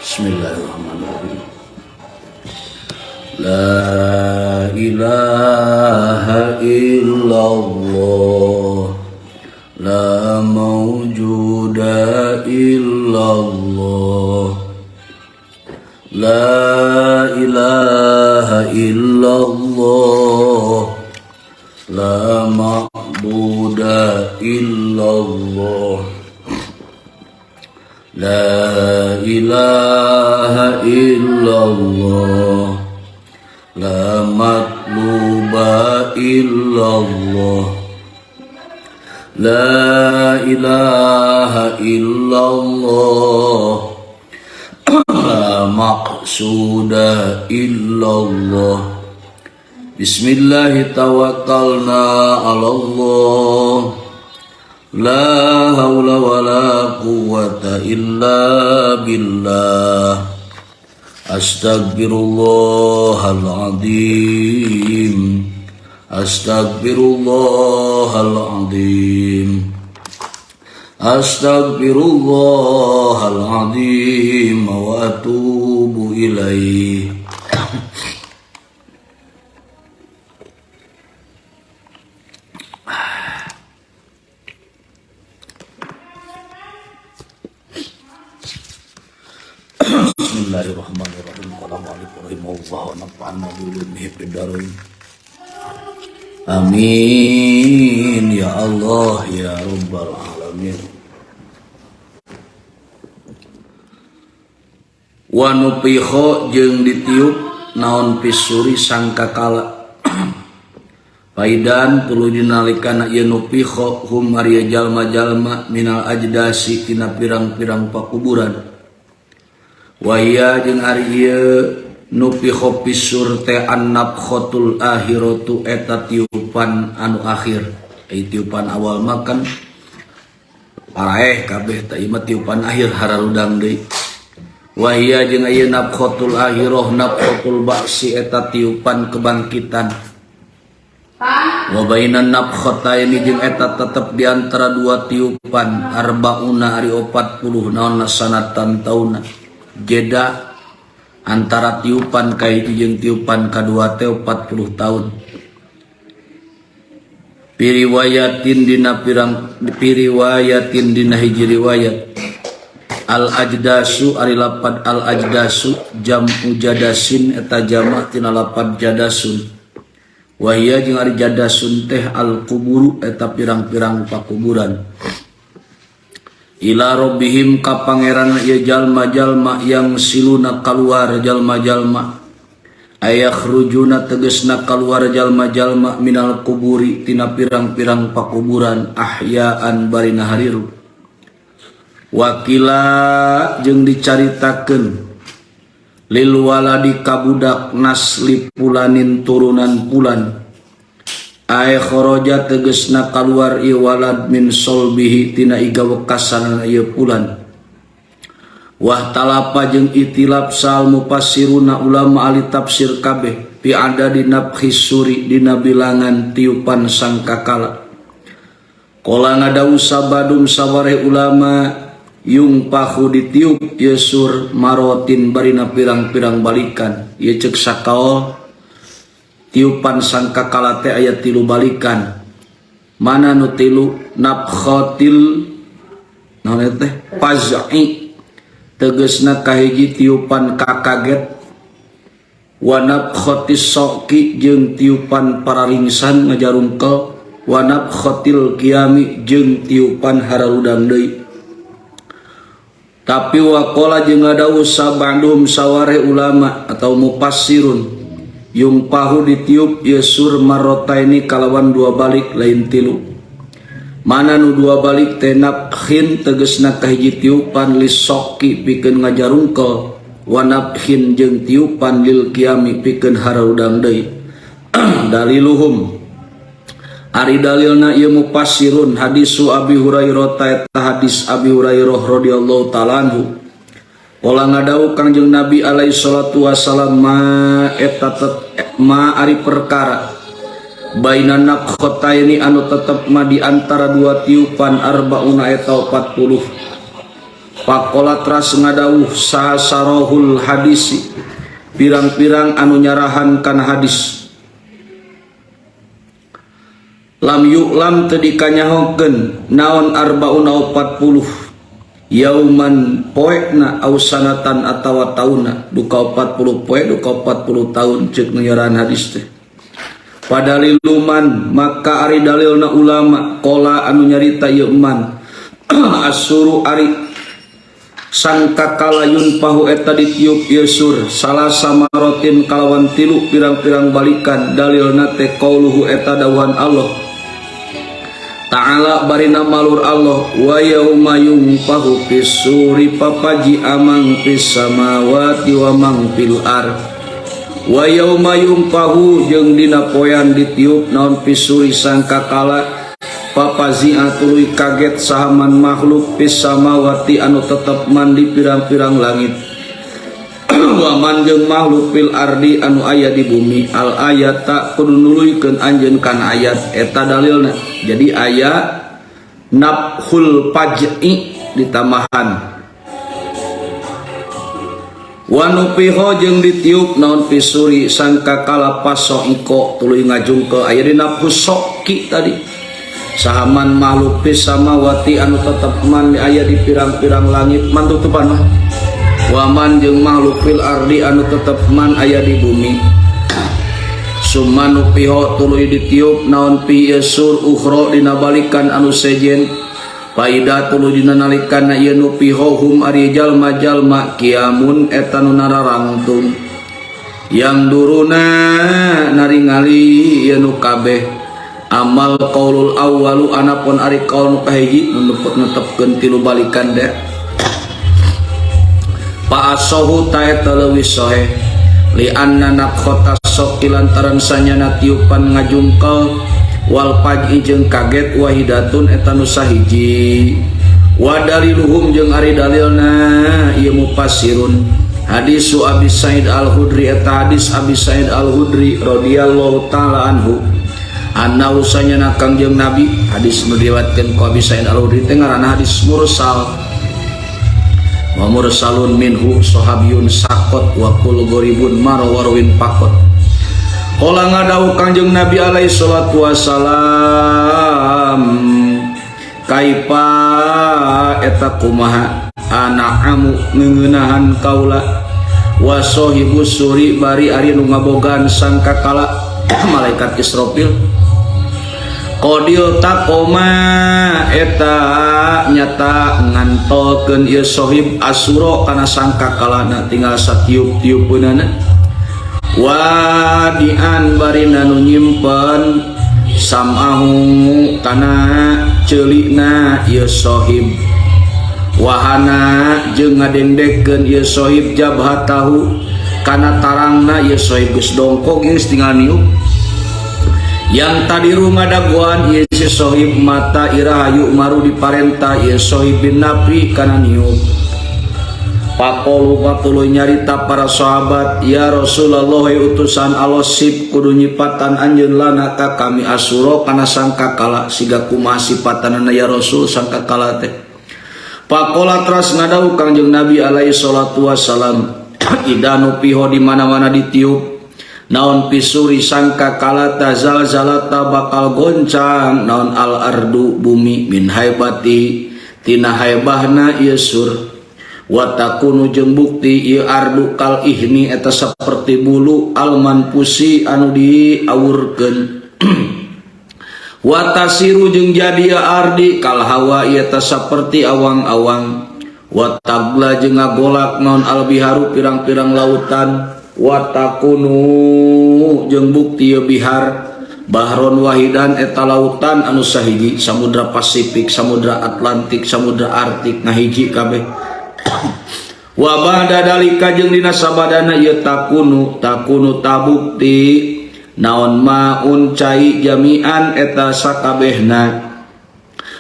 Bismillahirrahmanirrahim. La ilaha illallah, la mawjuda illallah, la ilaha illallah, la ma'buda illallah, la ilaha illallah, la matluba illallah, la ilaha illallah, la maqsuda illallah. Bismillah tawakkalna ala Allah, la haula wala quwwata illa billah. Astagfirullahaladzim, astagfirullahaladzim, astagfirullahaladzim wa atubu ilaih. Bismillahirrahmanirrahim. Qala malik rahimahullah wa nafa'ana bi ulumihi fid dharain. Amin ya Allah ya rabbal alamin. Wa nufikha jeung ditiup naon pisuri sangkakala. Faidan tuluy dinalikana ieu nufikha hum ari jalma-jalma minal ajdasi tina pirang-pirang pakuburan. Wahia jeung ari ieu nufikha fisur teh annafkhatul akhiratu eta tiupan anu akhir. Ai tiupan awal makan paraeh kabeh teh ieu mah tiupan akhir hararudang deui. Wahia jeung ieu nafkhatul akhirah nafkhatul ba'si eta tiupan kebangkitan. Wa bainan nafkhataini jeung eta tetep di antara dua tiupan arbauna ari 40 naon sanatan tauna. Jeda antara tiupan kahiji jeung tiupan kadua teh 40 tahun. Piriwayatin dina pirang piriwayatin dina hiji riwayat. Al ajdasu ari lapad al ajdasu jam'u jadasin eta jamak tina lapad jadasun. Wahia jeung ari jadasun teh al kuburu eta pirang-pirang pakuburan. Ila rabbihim ka pangeran ieu jalma-jalma yang siluna kaluar jalma-jalma ayakhrujuna tegesna kaluar jalma-jalma minal kuburi tina pirang-pirang pakuburan ahyaan barina hariru. Wakila jeung dicaritakeun lil waladi kabudak nasli pulanin turunan pulan ay kharaja tegesna kaluar ieu walad min solbihi tina iga wekasanana ieu pulan. Wah talapa jeung itilaf sal mufassiruna ulama ahli tafsir kabeh fi adadi nafkhis suri dina bilangan tiupan sangkakala. Qala ngadau sabadum sawareh ulama yung pahu ditiup ieu sur marotin barina pirang-pirang balikan. Ieu ceuk sakaol tiupan sangkakala teh aya tilu balikan. Mana nu tilu? Nafkhatil naon eta teh? Faz'i tegesna kahiji tiupan kakaget. Wa nafkhatis soki jeung tiupan pararingsan ngajarungkel. Wa nafkhatil qiyami jeung tiupan hararudang deui. Tapi waqala jeung ngadawuh sabadum saware ulama atau mufassirun yung pahu ditiup ieu sur marrotaini kalawan dua balik lain tilu. Mana nu dua balik teh nafkhin tegesna kahiji tiupan lisoki pikeun ngajarungkel wa nafkhin jeung tiupan lil qiyami pikeun hararudang deui. Daliluhum ari dalilna ieu mufassirun hadisu Abi Hurairah ta eta hadis Abi Hurairah radhiyallahu taala anhu. Qala ngadawuh Kangjeng Nabi alaihi salatu wasalam ma eta ma ari perkara baina nafkhataini anu tetep ma di antara dua tiupan arbauna eta 40. Pakola tras ngadawuh saha sarohul hadisi pirang-pirang anu nyarahan kana hadis lam yu'lam teu dikanyahokeun naon arbauna 40 yauman poekna au sanatan atawa tauna duka 40 poe duka 40 tahun ceuk nu nyarahan hadis teh. Padaliluman maka ari dalilna ulama kola anu nyarita ieu man asuru ari sangkakala yunfahu eta ditiup ieu sur salasa marotin kalawan tilu pirang-pirang balikan dalilna teh qauluhu eta dawuhan Allah Ta'ala barina malur Allah wa yauma yunfahu fis suri pafazi'a man fis samawati wa man fil ard wa yauma yunfahu jeung dina poean ditiup naon fis suri sangkakala pafazi'a tuluy kaget saha man makhluk fis samawati anu tetep man di pirang-pirang langit wa man jeung makhluk fil ardi anu aya di bumi al ayat tak kudu nuluykeun anjeun kana ayat eta dalilna. Jadi aya nafhul faj'i ditambahan wa nufiho jeung ditiup naon fisuri sangkakala fasoiko tuluy ngajungkel aya di nafhus soki tadi saha man makhluk fis samawati anu tetep man aya di pirang-pirang langit man tutupan mah waman jeung makhluk fil ardi anu tetep man aya di bumi summa nufiho tuluy ditiup naon fi sur ukhra dina balikan anu sejen faida tuluy dina nalikan ieu nufiho hum ari jalma-jalma kiamun eta nu nararangtung yang duruna naringali ieu nu kabeh amal qaulul awwalu anapun ari qaul nu kahiji nu netepkeun tilu balikan deh fa asohu ta eta leuwih soheh li anna nafkhota soki lantaran sanyana tiupan ngajungkel wal faj'i jeung kaget wahidatun eta nu sahiji wa daliluhum jeung ari dalilna ieu mufassirun hadisu Abi Sa'id Al-Khudri eta hadis Abi Sa'id Al-Khudri radhiyallahu taala anhu annahu sanyana Kangjeng Nabi hadis nu diriwayatkeun ku Abi Sa'id Al-Khudri teh ngaranna hadis mursal wa mursalun minhu sahabiyun sakot wa kul goribun marawarwin pakot. Qala ngadawuh Kangjeng Nabi alaihi salatu wassalam kaifa eta kumaha ana'amu ngeuneunahan kaula wa sahibus suri bari ari nu ngabogaan sangkakala malaikat Israfil Qadil takoma eta nyata ngantolkeun ieu sohib asuro kana sangkakalana tinggal satiup-tiupeunana wadian barina nu nyimpen samahu kana ceulikna ieu sohib wahana jeung ngadendekkeun ieu sohib jabhatahu kana tarangna ieu sohib geus dongkok geus tinggal niup yang tadi rumah daguan ieu si sohib mata iraha yu'maru diparentah ieu sohib bin nafi kana niup. Pakolu patuluy nyarita para sahabat ya Rasulullah utusan Allah sif kudu nyipatan anjeun lana ka kami asuro kana sangkakala siga kumaha sipatanana ya Rasul sangkakala teh. Pakola teras ngadawuh Kangjeng Nabi alaihi salatu wassalam idanu piho di mana-mana ditiup naon pisuri sangkakala tazalzalata bakal goncang naon al ardu bumi min haibati tina haibahna ieu sur wa takunu jeung bukti ieu ardu kal ihni eta saperti bulu al manfusi anu diawurkeun wa tasiru jeung jadi ieu ardi kal hawa ieu eta saperti awang-awang wa tagla jeung ngagolak naon al biharu pirang-pirang lautan wa takunu jeung bukti ieu bihar bahron wahidan eta lautan anu sahiji samudra Pasifik samudra Atlantik samudra Arktik ngahiji kabeh wa ba'da dalika jeung dina sabadana ieu takunu takunu tabukti naon maun cai jami'an eta sakabehna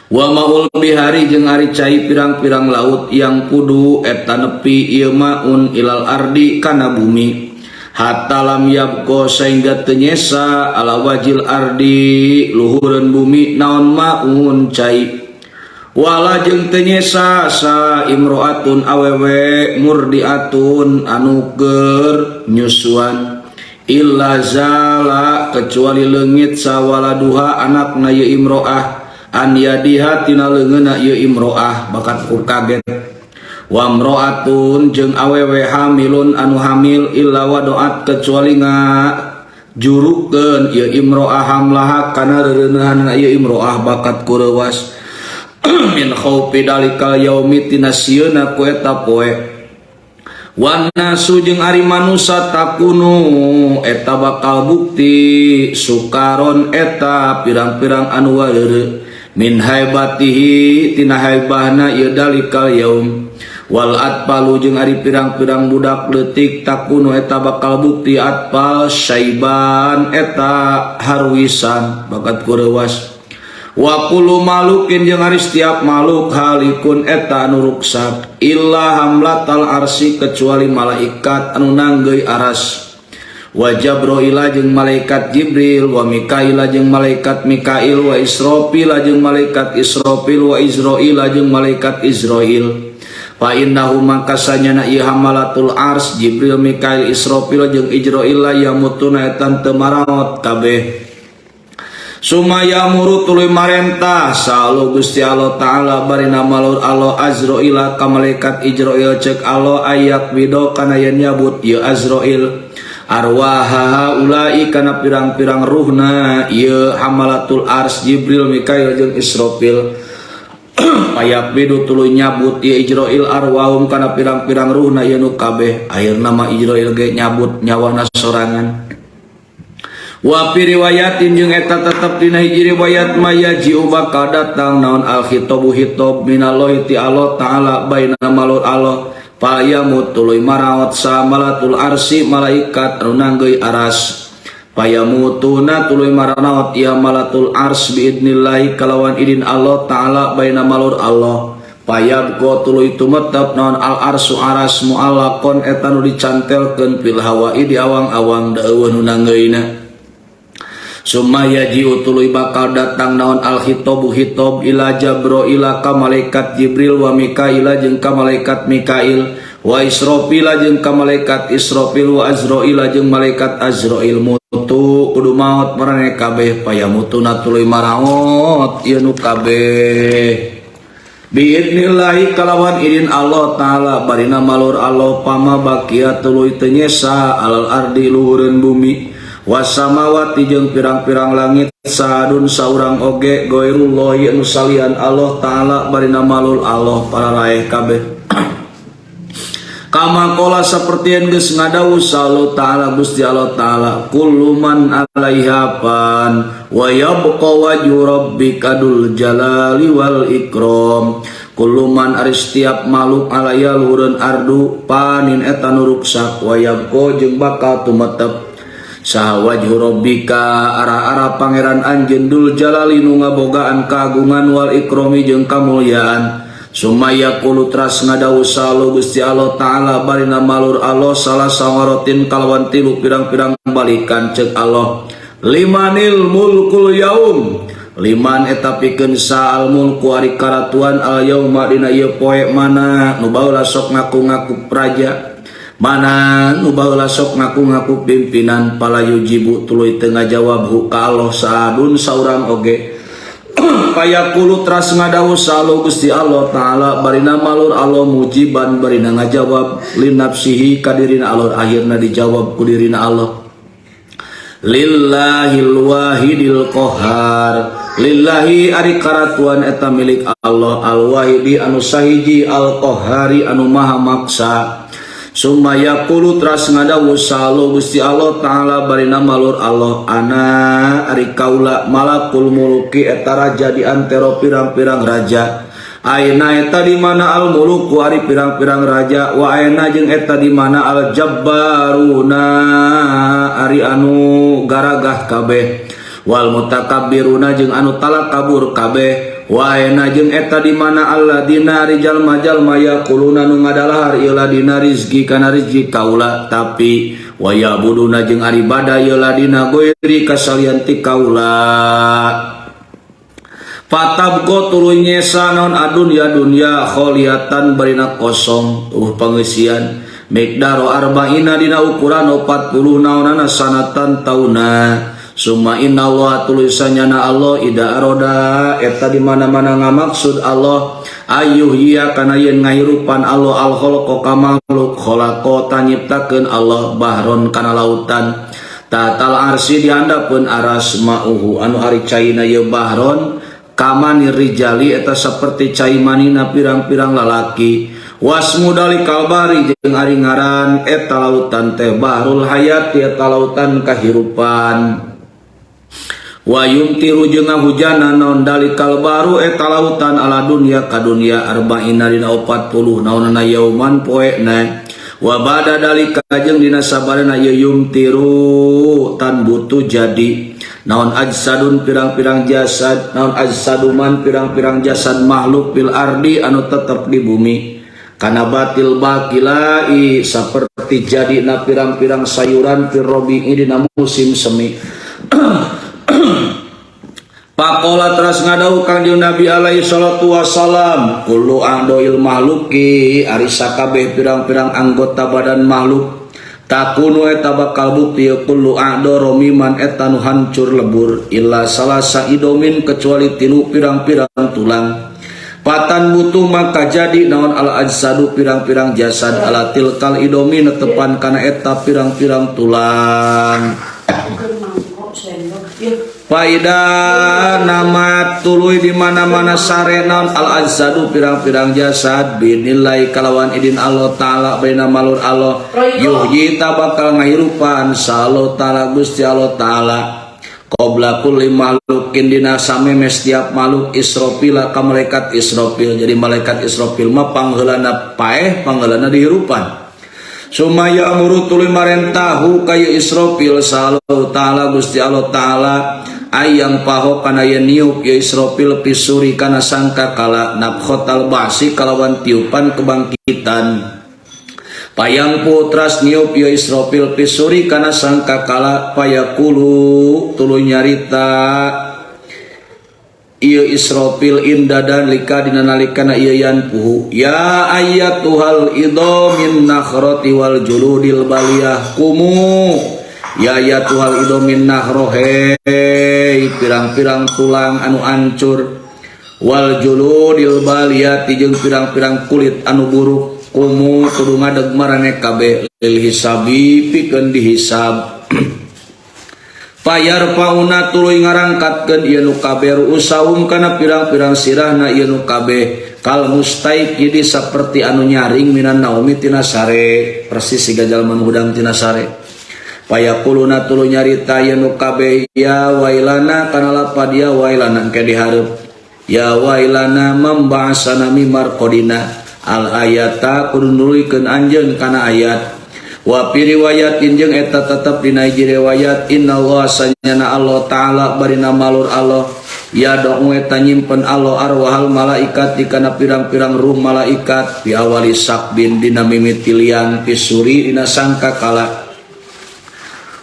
wa maul bihari jeung ari cai pirang-pirang laut yang kudu eta nepi ieu maun ilal ardi kana bumi hatta lam yabqa sehingga teu nyesa ala wajil ardi luhureun bumi naon maun cai. Wala jeung teu nyesa sa imroatun awewe murdiatun anu keur nyusuan illa zala kecuali leungit sawaladuha anakna ieu imroah an yadiha tina leungeunna ieu imroah bakat ku kaget. Wa imroatun jeung awewe hamilun anu hamil illa wadoat kecuali nga jurukeun ieu imroah hamlaha kana reureunahanna ieu imroah bakat ku reuwas min khaufi dalikal yaumi tina sieuna ku eta poe. Wan nasu jeung ari manusa takunu eta bakal bukti sukaron eta pirang-pirang anu wareureu min haibatihi tina haibahna ieu dalikal yaum. Wal atfalu jeung ari pirang-pirang budak leutik takunu eta bakal bukti atfal syaiban eta harwisan bakat ku reuwas. Wa kullu malukin jeung ari setiap makhluk halikun eta anu ruksak illa hamlatal arsi kecuali malaikat anu nanggeuy aras. Wa Jabroila jeung malaikat Jibril wa Mikaila jeung malaikat Mikail wa Israfil jeung malaikat Israfil wa Izraila jeung malaikat Izrail. Fa innahu mangka sanyana ieu hamalatul ars Jibril, Mikail, Israfil jeung Izrail la yamutuna eta teu maraot kabeh. Sumaya muru tuluy marentah salu Gusti Allah Ta'ala barina malur Allah Azraila ka malaikat Ijrail cek Allah ayak wido kana yen nyabut ieu Azrail arwaha ulai kana pirang-pirang ruhna ieu hamalatul ars Jibril, Mikail jeung Israfil. Ayak bidu tuluy nyabut ieu Ijrail arwahum kana pirang-pirang ruhna ieu nu kabeh. Akhirna mah Ijrail ge nyabut nyawana sorangan. Wa fi riwayatin jeung eta tetep dina hiji riwayat mayaji'u bakal datang naon al khitabu khitab minallahi ti Allah Ta'ala baina malur Allah payamut tuluy maraot samalatul arsi malaikat anu nanggeuy aras payamutuna tuluy maraot ieu malatul ars biidnillahi kalawan idin Allah Ta'ala baina malur Allah payabqa tuluy tumetep naon al arsu aras muallaqon eta nu dicantelkeun fil hawa'i di awang-awang da eueuh nu nanggeuyna. Summa yaji'u tuluy bakal datang naon al khitabu khitab ila Jabroila ka malaikat Jibril wa Mikaila jeung ka malaikat Mikail wa Israfila jeung ka malaikat Israfil wa Azraila jeung malaikat Azrail mutu kudu maot maraneh kabeh payamutuna tuluy maraot ieu nu kabeh biidnillahi kalawan idin Allah Ta'ala barina malur Allah pama bakia tuluy teu nyesa alal ardi luhureun bumi wasamawati jeung pirang-pirang langit sadun saurang oge goirullahi anu salian Allah Ta'ala barina malul Allah para raeh kabeh. Kama qala saperti geus ngadawuh sallallahu ta'ala Gusti Allah Ta'ala kullu man 'alaiha fan wa yabqa wajhu rabbika dzul jalali wal ikram. Kullu man ari setiap makhluk alaiha luhureun ardu panin eta nu ruksak wa yabqa jeung bakal tumetep saha wajhu rabbika arah-arah pangeran anjeun dzul jalali nu ngabogaan kagungan wal ikrami jeung kamulyaan. Sumaya qulu tras ngadawuh salu Gusti Allah Ta'ala barina malur Allah salah samarotin kalawan tilu pirang-pirang balikan cek Allah limanil mulkul yaum liman eta pikeun saal mulku ari karatuan al yauma dina ieu poe mana nu baheula sok ngaku-ngaku praja mana nu baheula sok ngaku-ngaku pimpinan pala yujibu tuluy teu ngajawab hu ka Allah saadun saurang oge. Payaqulu tras ngadawuh salu Gusti Allah Ta'ala barina malur Allah mujiban barina ngajawab linafsihi kadirina Allah akhirna dijawab ku dirina Allah lillahil wahidil qahar lillahi ari karatuan eta milik Allah al wahidi anu sahiji al qahari anu maha maksa. Summa yaqulu tras ngadawuh salu Gusti Allah Ta'ala barina malur Allah ana ari kaula malakul muluki eta raja di antero pirang-pirang raja aina eta di mana al muluku ari pirang-pirang raja wa aina jeung eta di mana al jabbaruna ari anu garagah kabeh wal mutakabbiruna jeung anu talakabur kabeh wa aina jeung eta di mana alladina ari jalma-jalma yaquluna nu ngadalahar ieu ladina rizki kana rizki kaula tapi wa yabuduna jeung ari bada ieu ladina goiri kasalian ti kaula. Fatabqa tuluy nyesa naon adunya dunya kholiyatan barina kosong pangeusian miqdaru arba'ina dina ukuran 40 naonana sanatan tauna. Summa inna Allah tulisannya na Allah ida aroda eta di mana-mana ngamaksud Allah ayuh iya kana yen ngahirupan Allah al khalqa ka makhluk khalaqa tanyiptakeun Allah bahron kana lautan tatal arsi dihandapeun aras ma'uhu anu ari caina ye bahron kamani rijali eta saperti cai manina pirang-pirang lalaki wasmu dalikal bahri jeung ari ngaran eta lautan teh bahrul hayat eta lautan kahirupan. Wa yumtiru jeung ngahujana naon dalikal bahru eta lautan ala dunya ka dunya arba'ina dina 40 naonana yauman poena. Wa ba'da dalika jeung dina sabarena ieu yumtiru tan butuh jadi naon ajsadun pirang-pirang jasad naon ajsaduman pirang-pirang jasad makhluk fil ardi anu tetep di bumi kana batil bakilai saperti jadi na pirang-pirang sayuran fir rabi'i dina musim semi. Pakola teras ngadau Kangjeng Nabi alaihi salatu wassalam kullu a'doil mahluki ari sakabeh pirang-pirang anggota badan makhluk takunu eta bakal bukti kullu a'do romiman eta nu hancur lebur illa salasa idomin kecuali tilu pirang-pirang tulang. Patan butuh maka jadi naon al ajsadu pirang-pirang jasad ala tilkal idomi netepan kana eta pirang-pirang tulang. Faida nama tuluy di mana-mana sare naon al ajsadu pirang-pirang jasad binilai kalawan idin Allah taala baina malur Allah yuhyi ta bakal ngahirupan sallallahu taala Gusti Allah taala qabla kulli makhlukin dina sameme setiap makhluk Israfil ka malaikat Israfil. Jadi malaikat Israfil mah pangheulana paeh pangheulana dihirupan. Sumaya amuru tuluy marentahu ka Israfil sallallahu taala Gusti Allah taala ayang paho kana yen niup ya Israfil fisuri kana sangkakala nafkhatal ba'si kalawan tiupan kebangkitan. Payang putras niup ya Israfil fisuri kana sangkakala payaqulu tuluy nyarita ieu Israfil indadan lika dina nalikana ieu yanfuhu ya ayyatuhal idamin nakhrati wal juludil baliyah kumu ya ayyatuhal idamin nakhro hei pirang-pirang tulang anu ancur wal juludil baliyati jeung pirang-pirang kulit anu buruk kumu kudu ngadeg marane kabeh lil hisabi pikeun dihisab. Payar pauna tuluy ngarangkatkeun ieu nu kabeh ruusahum kana pirang-pirang sirahna ieu nu kabeh kal mustaiqidi saperti anu nyaring minan naumi tina sare persis siga jalma nu hudang tina sare. Payaquluna tuluy nyarita ieu nu kabeh ya wailana kana lapad ya wailana engke dihareup ya wailana mamba'asana mimarqadina al ayata kudu nuluykeun anjeun kana ayat. Wa fi riwayatin jeung eta tetep dina hiji riwayat innallaha sanyana Allah taala barina malur Allah ya dong eta nyimpen Allah arwahal malaikat dikana pirang-pirang ruh malaikat fi awali sakbin dina mimiti liang fisuri dina sangkakala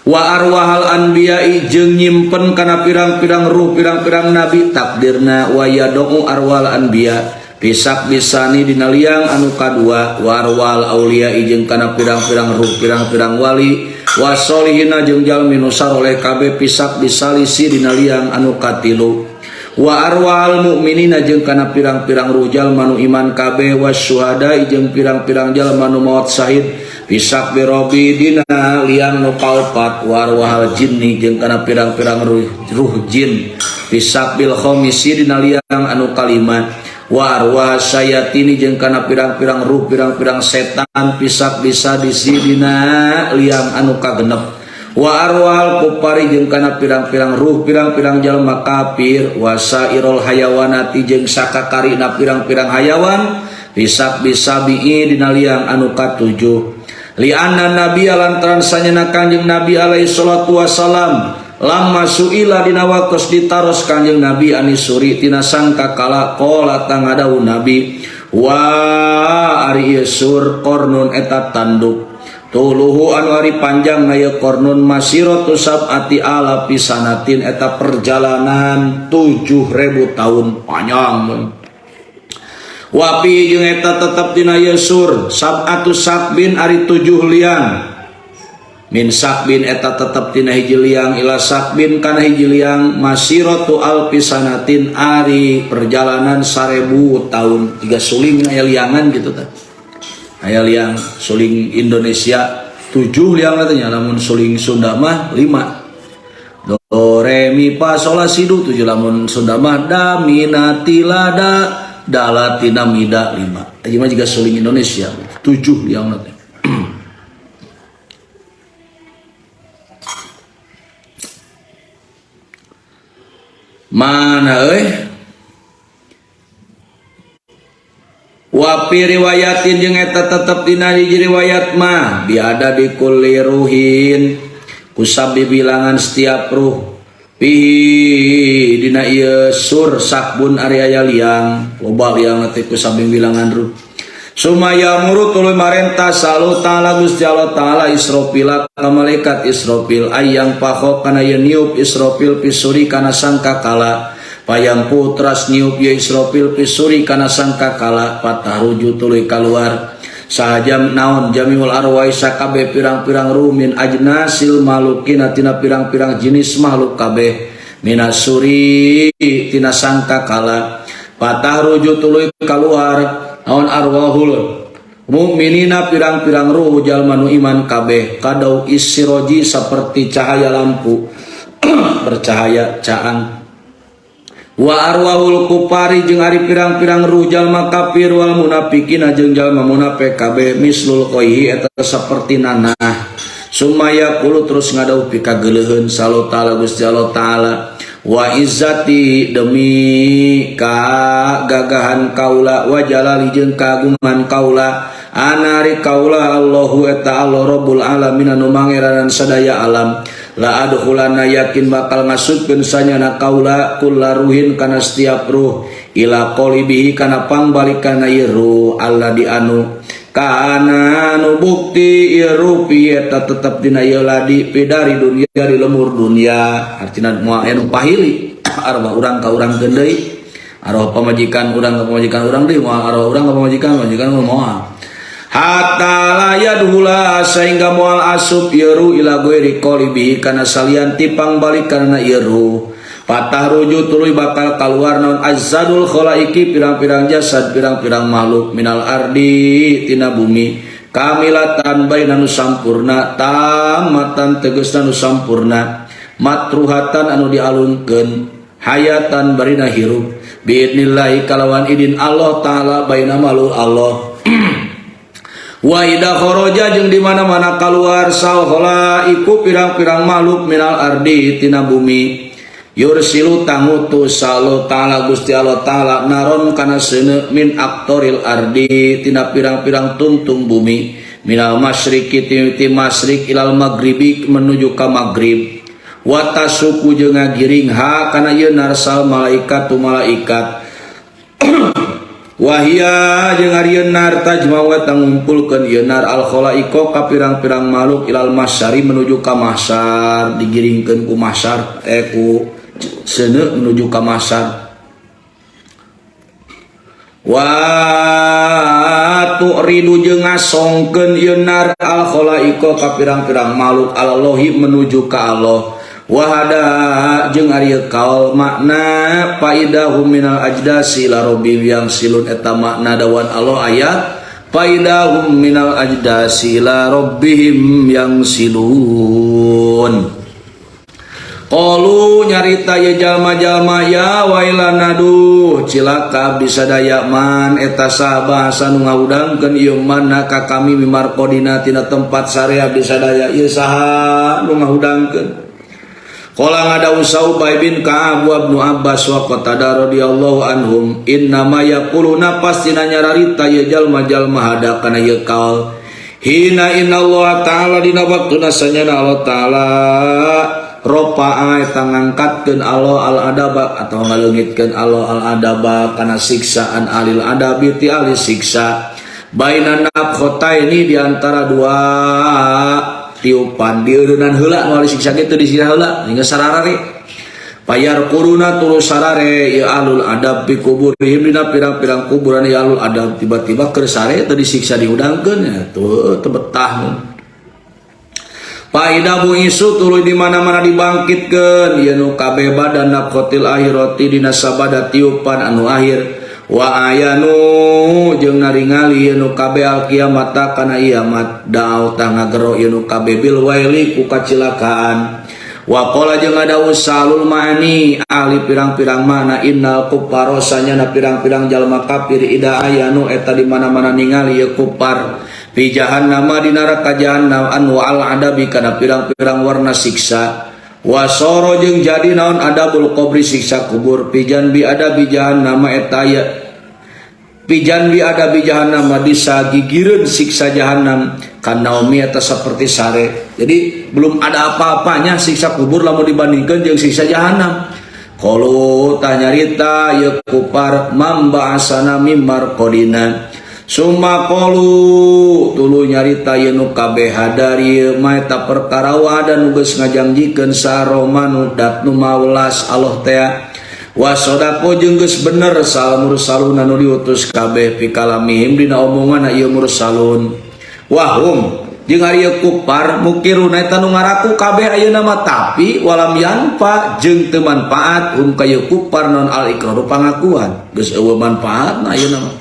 wa arwahal anbiya'i jeung nyimpen kana pirang-pirang ruh pirang-pirang nabi takdirna wa yad'u arwahal anbiya pisak bisani dina liang anu kadua warwal aulia jeung kana pirang-pirang ruh pirang-pirang wali wasolihina jeung jalmi nu saroleh kabeh pisak bisalisi dina liang anu katilu wa arwal mukminina jeung kana pirang-pirang ruh jalma nu iman kabeh wasyuhada jeung pirang-pirang jalma nu maot syahid pisak birobi dina liang nu kaopat warwal jinni jeung kana pirang-pirang ruh jin pisak bil khamisi dina liang anu kalima wa arwah sayatini jeung kana pirang-pirang ruh pirang-pirang setan pisak bisa disidina liang anu kagenep wa arwahal kupari jeung kana pirang-pirang ruh pirang-pirang jalma kafir wasairul hayawanati jeung sakakarina pirang-pirang hayawan pisak bisa bi'i dina liang anu katujuh li'anna nabi lantaran sanyana Kangjeng Nabi alaihi salatu wasalam lamma suila dina waktos ditaros Kangjeng Nabi anisuri tina sangkakala qala tangadawu Nabi wa ari ieu sur qarnun eta tanduk Tuluhu anu ari panjang na ieu qarnun masiratu sab'ati alafi sanatin eta perjalanan 7.000 tahun panjang. Wapi jeung eta tetep dina ieu sur sab'atu sakbin ari 7 liang. Min sakbin eta tetep tina hiji liang ila sakbin kana hiji liang masiratu alfi sanatin ari perjalanan 1.000 tahun. Tiga suling aya liangan gitu tah. Aya liang suling Indonesia 7 liang katanya, lamun suling Sunda mah 5. Do re mi fa sol la si do 7, lamun Sunda mah da mi na ti la da da la ti na mi da 5. Aja mah juga suling Indonesia 7 liang katanya. Mana euy? Wa fi riwayatin jeung eta tetep dina hiji riwayat mah biada di kulli ruhin kusab bilangan setiap ruh fihi dina ieu sur sakbun ari aya liang loba liang teh kusab bilangan ruh. Sumaya muru tuluy marentah salu ta'ala Gusti Allah ta'ala Israfil ka malaikat Israfil ayang paho kana yeun niup Israfil pisuri kana sangkakala payang putras niup ye Israfil pisuri kana sangkakala patahruju tuluy kaluar sahajam naon jamiul arwah sakabe pirang-pirang rumin ajnasil malukina tina pirang-pirang jenis makhluk kabeh minasuri tina sangkakala patahruju tuluy kaluar naon arwahul mukminina pirang-pirang ruh jalma nu iman kabeh kadau isiroji seperti cahaya lampu bercahaya caang wa arwahul kupari jeung ari pirang-pirang ruh jalma kafir wal munafikina jeung jalma munafik kabeh mislul qaihi eta saperti nanah sumaya qulu terus ngadau pikageuleuheun salu ta'ala Gusti Allah ta'ala wa izzati demi kagagahan kaula wa jalali jeung kagungan kaula anari kaula Allahu eta Allah Rabbul alamin anu mangeranan sadaya alam la adkhulana yakin bakal ngasupkeun sanyana kaula kullaruhin kana setiap ruh ila qalibihi kana pangbalikanna ieu ruh Allah di anu kana nu bukti ieu ruh eta tetep dina ieu ladi pidari dunia di lemur dunia artina moal aya nu pahili arwah urang ka urang deui arwah pamajikan urang ka pamajikan urang deui moal arwah urang ka pamajikan pamajikan moal hatta la yadhula sehingga moal asup ieu ruh ila ghairi qalibihi kana salian ti pangbalikanna ieu ruh patah ruju tuluy bakal kaluar naon azzadul khalaiki pirang-pirang jasad pirang-pirang makhluk minal ardi tina bumi kamilatan baina nu sampurna tamatan tegasna nu sampurna matruhatan anu dialungkeun hayatan barina hirup biidnillahi kalawan idin Allah taala baina malu Allah wa idza kharaja jeung di mana-mana kaluar sal khalaiku pirang-pirang makhluk minal ardi tina bumi yursilu tangutus Allah ta'ala Gusti Allah ta'ala naron kana seuneu min aktoril ardi tina pirang-pirang tungtung bumi minal masyriqi ti masyriq ilal maghribi menuju ka maghrib wa tasuku jeung ngagiring ha kana ieu narsal malaikat tu malaikat wahia jeung ari nar tajma'u eta ngumpulkeun ieu nar al khalaiqa ka pirang-pirang makhluk ilal masyari menuju ka mahsyar digiringkeun ku mahsyar ku seuneu menuju ka mahsyar wa tu'ridu jeung ngasongkeun ieu nar al khalaiqa ka pirang-pirang makhluk alallahi menuju ka Allah wahada jeung ari kaul makna faidahum minal ajdasi ila rabbihim yang silun eta makna dawan Allah ayat faidahum minal ajdasi ila rabbihim yang silun. Qalu nyarita ye jalma-jalma ya wailana duh cilaka bisa daya man eta saha bahasa nu ngahudangkeun ieu manna ka kami mimarqodina tina tempat sarea bisa daya ieu saha nu ngahudangkeun. Qala ngadawu Ubay bin Ka'ab wa Ibnu Abbas wa Qatadah radhiyallahu anhum innama yaquluna pastina nyararita ye jalma-jalma hada kana ieu kaul hina innallaha ta'ala dina waktuna sanyana Allah ta'ala ropa'a eta ngangkatkeun Allah al adaba atau ngaleungitkeun Allah al adaba kana siksaan alil adabi ti ahli siksa Baina nafkhataini di antara dua tiupan dieureunnan heula nu disiksa kitu disiksa heula hingga sararare. Payar kuruna tulus sarare ya alul adab fi kuburihim dina pirang-pirang kuburan ya alul adab tiba-tiba keur sare teu disiksa dihudangkeun ya tuh teu betah. Paida buisu tuluy di mana-mana dibangkitkeun ieu nu kabeh badan nafkhatil akhirati dina sabada tiupan anu akhir wa ayanu jeung naringali ieu nu kabeh al kiamata kana kiamat da'au tah ngagero ieu nu kabeh bil waili ku kacilakaan. Wa qala jeung ngadawuh salul ma'ani ahli pirang-pirang mana innal kuffara sanyana pirang-pirang jalma kafir ida ayanu eta di mana-mana ningali ieu kufar fi jahannama di neraka jahannam anu al adabi kana pirang-pirang warna siksa wa soro jeung jadi naon adabul qabri siksa kubur pijan bi adabi jahannama eta aya pijan bi adabi jahannama disagigireun siksa jahannam kanaomi eta seperti sare. Jadi belum ada apa-apanya siksa kubur lamun dibandingkan jeung siksa jahannam. Qalu tanyarita ya kupar mamba'asana mimar qadina. Summa qalu tuluy nyarita ye nu kabeh hadari ma eta perkara wada nu geus ngajangjikeun saromanu dat nu maulas Allah teh. Wa sodako jeung geus bener sal mursalun anu diutus kabeh pikalamihim dina omongan ieu mursalun. Wahum jeung ari ieu kupar mukiruna eta nu ngaraku kabeh ayeuna mah tapi walam yanfa jeung teu manfaat hum ka ieu kupar non al iqraru pangakuan geus eueuh manfaatna ayeuna mah.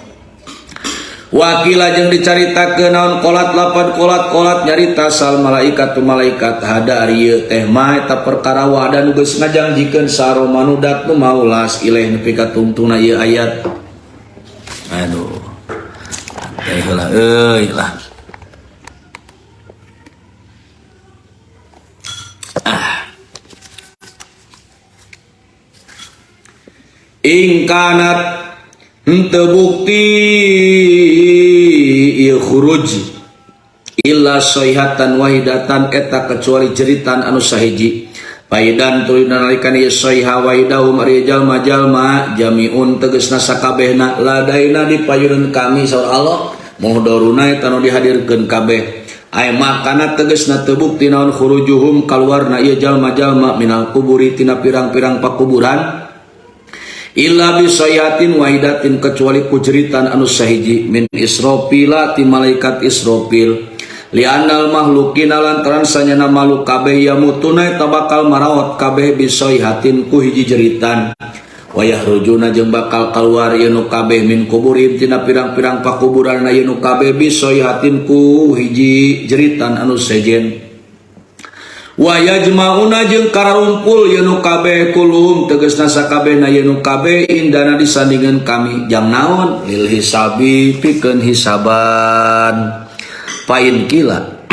Wakila jeung dicaritakeun naon kolat lapan kolat-kolat nyarita sal malaikat tu malaikat hada ari ieu teh mah eta perkara wada nu geus ngajangjikeun saromanu dat nu maulas ilaih nepi ka tungtungna ieu ayat. Aduh. Teh heula euy lah. Ah. Ingkanat henteu bukti ieu khuruj illa sayhatan wahidatan eta kecuali jeritan anu sahiji paidan tuluy nalika ieu sayha wahidahum ari jalma-jalma jamiun tegasna sakabehna ladaina dipayuneun kami saur Allah muhdoruna eta nu dihadirkeun kabeh ay makana tegasna teu bukti naon khurujuhum kaluarna ieu jalma-jalma minal kuburi tina pirang-pirang pakuburan illa bisayatin wahidatin kecuali kujeritan anu sahiji min Israfila ti malaikat Israfil li'annal mahlukina lantaran sanyana makhluk kabeh yamutuna eta bakal maraot kabeh bisayhatin ku hiji jeritan wa yahrujuna jeung bakal kaluar ieu nu kabeh min kuburim tina pirang-pirang pakuburanna ieu nu kabeh bisayhatin ku hiji jeritan anu sejen wa yajma'una jeung kararumpul ieu nu kabeh kulum tegasna sakabehna ieu nu kabeh indana disandingan kami jang naon lil hisabi pikeun hisaban pain kila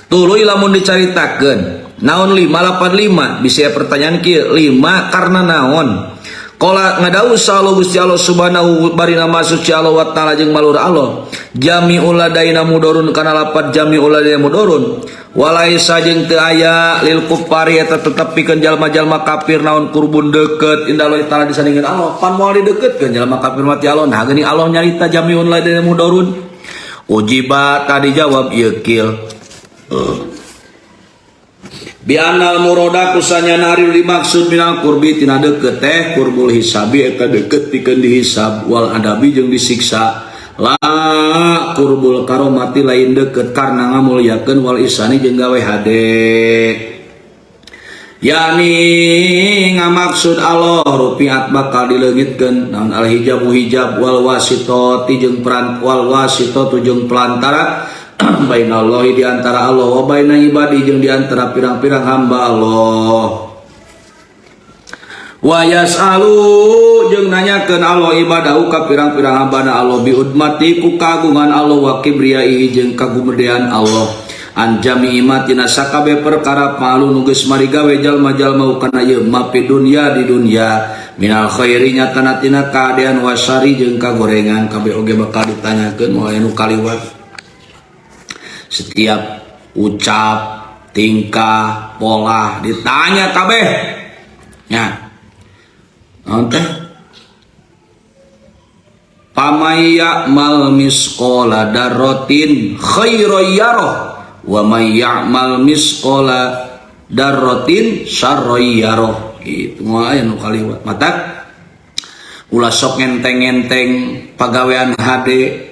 tuluy lamun dicaritakeun naon 585 bisa pertanyaan kieu 5 karena naon qala ngadawuh sallallahu Gusti Allah subhanahu barina maksud Allah wa ta'ala jeung malur Allah jami'ul ladaina mudorun kana lapat jami'ul ladaina mudorun walaisa jeung teu aya lil kufari eta tetep pikeun jalma-jalma kafir naon kurbun deukeut indallahi ta'ala disandingan Allah pan moal dideukeutkeun jalma kafir mati Allah nah geuning Allah nyarita jami'ul ladaina mudorun ujiba tadi jawab ieu kil bianal muroda kusanya nari dimaksud minal kurbi tina deukeut teh kurbul hisabi eta deukeut pikeun dihisab wal adabi jeung disiksa la kurbul karomati lain deukeut karena ngamulyakeun wal isani jeung gawe hade yani ngamaksud Allah rupiat bakal dileungitkeun naon al hijabu hijab wal wasitati jeung peran wal wasitatu jeung pelantara bainallahi di antara Allah wa baina ibadi jeung di antara pirang-pirang hamba Allah wa yasalu jeung nanyakeun Allah ibadahu ka pirang-pirang hambana Allah bi udmati ku kagungan Allah wa kibriyaihi jeung kagumedean Allah an jami'i ma tina sakabeh perkara palu nu geus marigawe jalma-jalma kana ieu ma fi dunya di dunya minal khairi nyatana tina kadean wasari jeung kagorengan kabeh oge bakal ditanyakeun moal anu kaliwat. Setiap ucap, tingkah, pola ditanya kabeh. Ya. Naon teh? Pamay ya'mal misqala darratin khairan yarah wa may ya'mal misqala darratin syarran yarah. Gitu moal aya nu kaliwat. Matak ulah sok ngenteng-ngenteng pagawean hade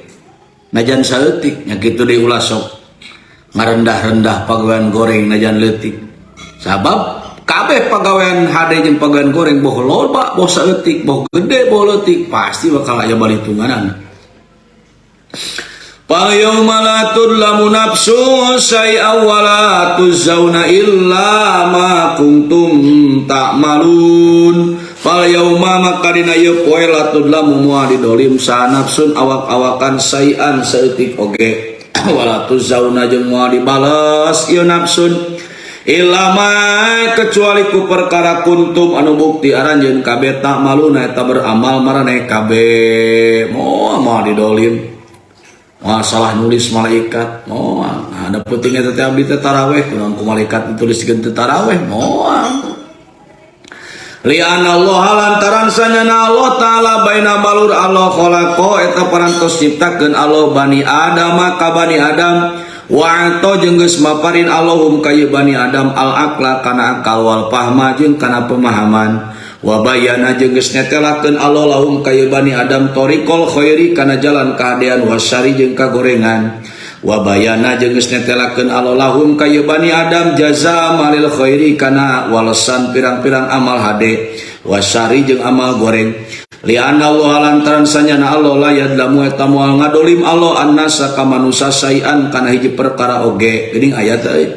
najan saeutik nya kitu deui, ulah sok ngarendah-rendah pagawean goreng najan leutik. Sabab kabeh pagawean hade jeung pagawean goreng, boh loba boh saeutik, boh gede boh leutik, pasti bakal aya balitunganana. Fal yauma la tudlamu nafsun syai'an wa la tujzauna illa ma kuntum ta'malun. Fal yauma maka dina ieu poe la tudlamu moal didolim saha nafsun awak-awakan syai'an saeutik oge, wala tujzauna jeung moal dibales ieu nafsun illa ma kecuali ku perkara kuntum anu bukti aranjeun kabeh ta'maluna eta beramal maraneh kabeh. Moal moal didolim. Wah, salah nulis malaikat. Moal. Nah, ada pentingnya teh abdi teh taraweh, kunaon ku malaikat ditulis teu taraweh? Moal. Lian Allah lantaran sanyana Allah Ta'ala baina balur Allah khalaqa eta parantos nyiptakeun Allah bani Adam ka bani Adam wa ato jeung geus maparin Allahum ka ieu bani Adam al aqla kana akal wal fahma jeung kana pemahaman wa bayana jeung geus netelakeun Allah lahum ka ieu bani Adam thariqal khairi kana jalan kahadean wasyari jeung kagorengan wa bayana jeung geus netelakeun Allah lahum ka ieu bani Adam jaza malil khairi kana walesan pirang-pirang amal hade wasyari jeung amal goreng. Lianna Allah lantaran sanyana Allah la yadlamu eta moal ngadolim Allah annasa ka manusa sayan kana hiji perkara oge. Geuning ayat euy.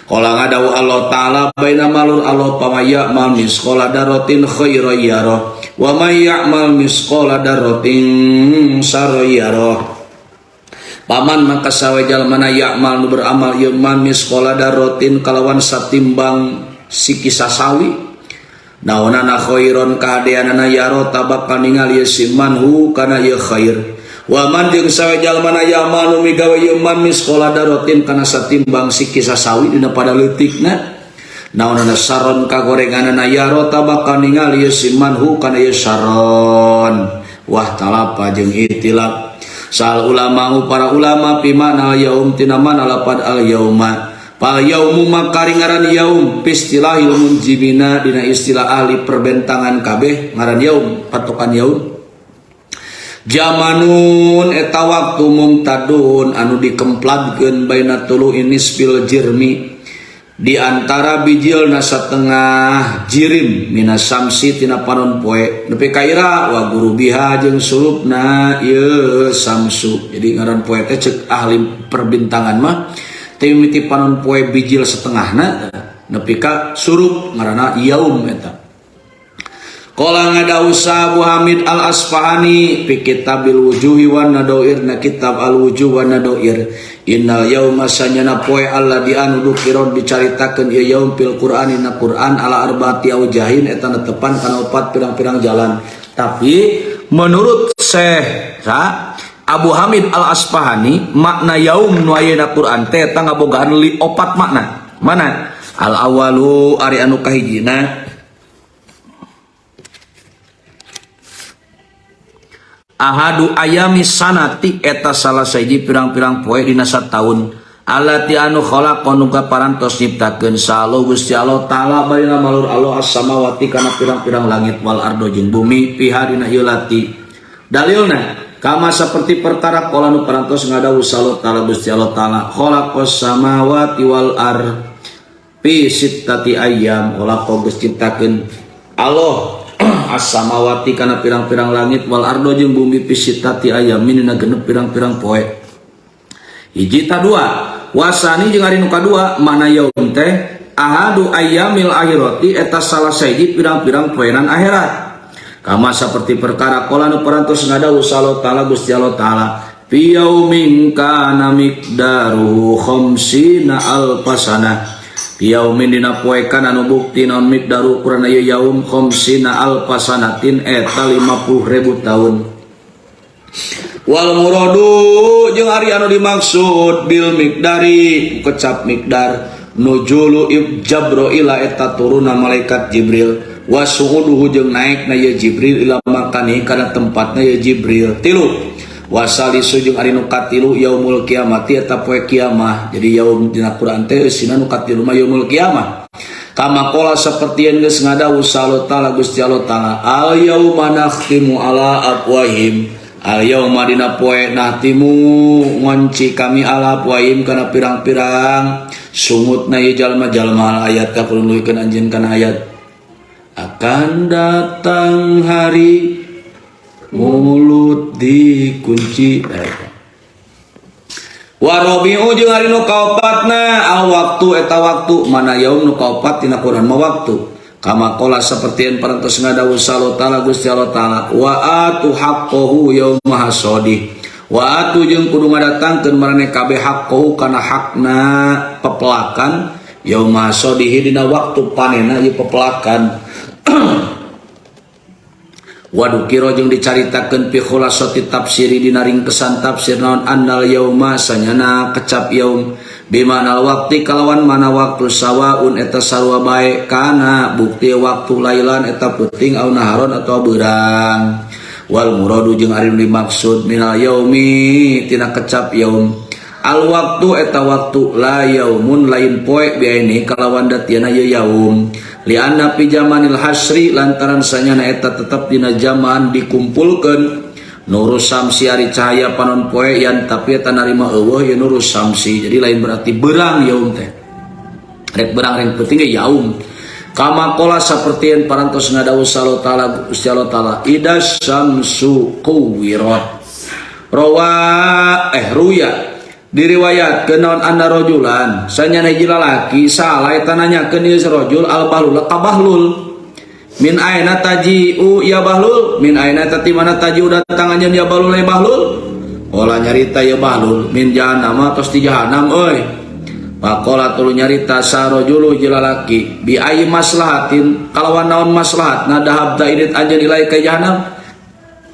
Qala ngadawu Allah Ta'ala baina malur Allah pamay ya'mal misqala darratin khairan yarah wa may ya'mal misqala darratin syarran yarah. Paman maka sawe jalmana ya'mal nu beramal ieu man misqala darratin kalawan satimbang siki sasawi naonana khairon kahadeanana yaro tabak ningali ieu si man hu kana ieu khair. Wa man jeung sawe jalmana ya'mal nu migawe ieu man misqala darratin kana satimbang siki sasawi dina pada leutikna naonana saron kagorenganana yaro tabak ningali ieu si man hu kana ieu saron. Wah talapa jeung itilaf sal ulama para ulama pi mana yaum tina mana lapad al yauma. Fal yaumu maka ngaran yaum pistilahil munjimina dina istilah ahli perbentangan kabeh ngaran yaum patokan yaum jamanun eta waktu mumtadun anu dikempladkeun baina tulu inisfil jirmi di antara bijilna satengah jirim minas samsi tina panon poe nepi ka ira wa gurubiha jeung sulupna ieu samsu. Jadi ngaran poe teh ceuk ahli perbintangan mah mimiti panon poe bijil setengahna nepi ka surup ngaranna yaum eta. Qala ngadawu Abu Hamid Al Asfahani fi kitabil wujuhi wan nadair na kitab al wujuh wan nadair innal yauma sanyana poe alladzi anu dukiron dicaritakeun ieu yaum fil Qur'ani na Qur'an ala arbaati aujahin eta netepan kana opat pirang-pirang jalan. Tapi menurut Syekh Abu Hamid Al Asfahani makna yaum nu aya na Qur'an teh eta ngabogaan li opat makna. Mana? Al awalu ari anu kahijina ahadu ayami sanati eta salah sahiji pirang-pirang poe dina sataun allati anu khalaqa nu parantos nyiptakeun salo Gusti Allah Ta'ala barina malur Allah as-samawati kana pirang-pirang langit wal ardo jeung bumi fiha dina ieu lati. Dalilna kama seperti perkara qala nu parantos ngadawu salo Ta'ala Gusti Allah Ta'ala khalaqas samawati wal ar fi sittati ayyam khalaqa geus ciptakeun Allah as-samawati kana pirang-pirang langit wal ardo jeung bumi fi sittati ayyam dina genep pirang-pirang poe. Hiji ta dua wasani jeung ari nu kadua mana yaum teh ahadu ayyamil akhirati eta salah sahiji pirang-pirang poenan akhirat. Kama seperti perkara qala nu parantos ngadawu sallallahu ta'ala Gusti Allah Ta'ala fi yaumin kana miqdaruhu khamsina alfasana yaumin dina poe kana nu bukti naon miqdaru ukuran ieu yaum khamsina alfasanatin eta 50.000 tahun. Wal muradu jeung ari anu dimaksud bil miqdari kecap miqdar nuzulu Jabroila eta turunna malaikat Jibril Wa su'uduhu jeung naekna ye Jibril ila makani kana tempatna ye Jibril. Tilu. Wasalisu jeung ari nu katilu yaumul kiamati eta poe kiamah. Jadi yaum dina Quran teh eusina nu katilu mah yaumul kiamah. Kama qala sapertieun geus ngadawuh Allah Ta'ala Gusti Allah Ta'ala, al yauma nakhtimu ala afwahim. Al yauma dina poe nahtimu ngonci kami ala afwahim kana pirang-pirang sungutna ieu jalma-jalma. Ayat ka nuluykeun anjeun kana ayat akan datang hari mulut dikunci. Warobi'u jeung ari nu kaopatna al waktu eta waktu. Mana yaum nu kaopat tina Quran mah waktu. Kama qala sapertieun parantos ngadawuh Allah Ta'ala Gusti Allah Ta'ala, wa atu haqqahu yauma hasadi. Wa atu jeung kudu ngadatangkeun maraneh kabeh haqqahu kana hakna pepelakan yauma hasadihi dina waktu panena ieu pepelakan. Waduh kiro jeung dicaritakeun fi khulasati tafsiri dina ringkesan tafsir naon annal yauma sanyana kecap yaum bimanal waqti kalawan mana waktu sawaun eta sarua bae kana bukti waktu lailan eta peuting au naharon atau beurang. Wal muradu jeung ari nu dimaksud minal yaumi tina kecap yaum al waktu eta waktu la yaumun lain poe biaini kalawan datiana ye yaum lianna fi zamanil hasri lantaran sanyana eta tetep dina zaman dikumpulkeun nurus samsi ari cahaya panon poe yan tapi eta narima eueuh ye nurus samsi. Jadi lain berarti berang yaum teh, rek berang rek penting ge yaum. Kama qala sapertieun parantos ngadawuh Allah Ta'ala Gusti Allah Ta'ala, ida samsu kuwirat. Rawa ruya diriwayatkeun naon anna rajulan sanyana hiji lalaki salah eta nanyakeun ieu rajul al bahlul ka bahlul, min aina taji'u ya bahlul, min aina tati mana taji'u datang anjeun ya bahlul ya bahlul. Ola nyarita ya bahlul, min jahannam tos di jahannam euy. Pakola tulu nyarita sarojulu hiji lalaki, bi ayyi maslahatin kalawan naon maslahat na dahabta init anjeun ilai ka jahannam,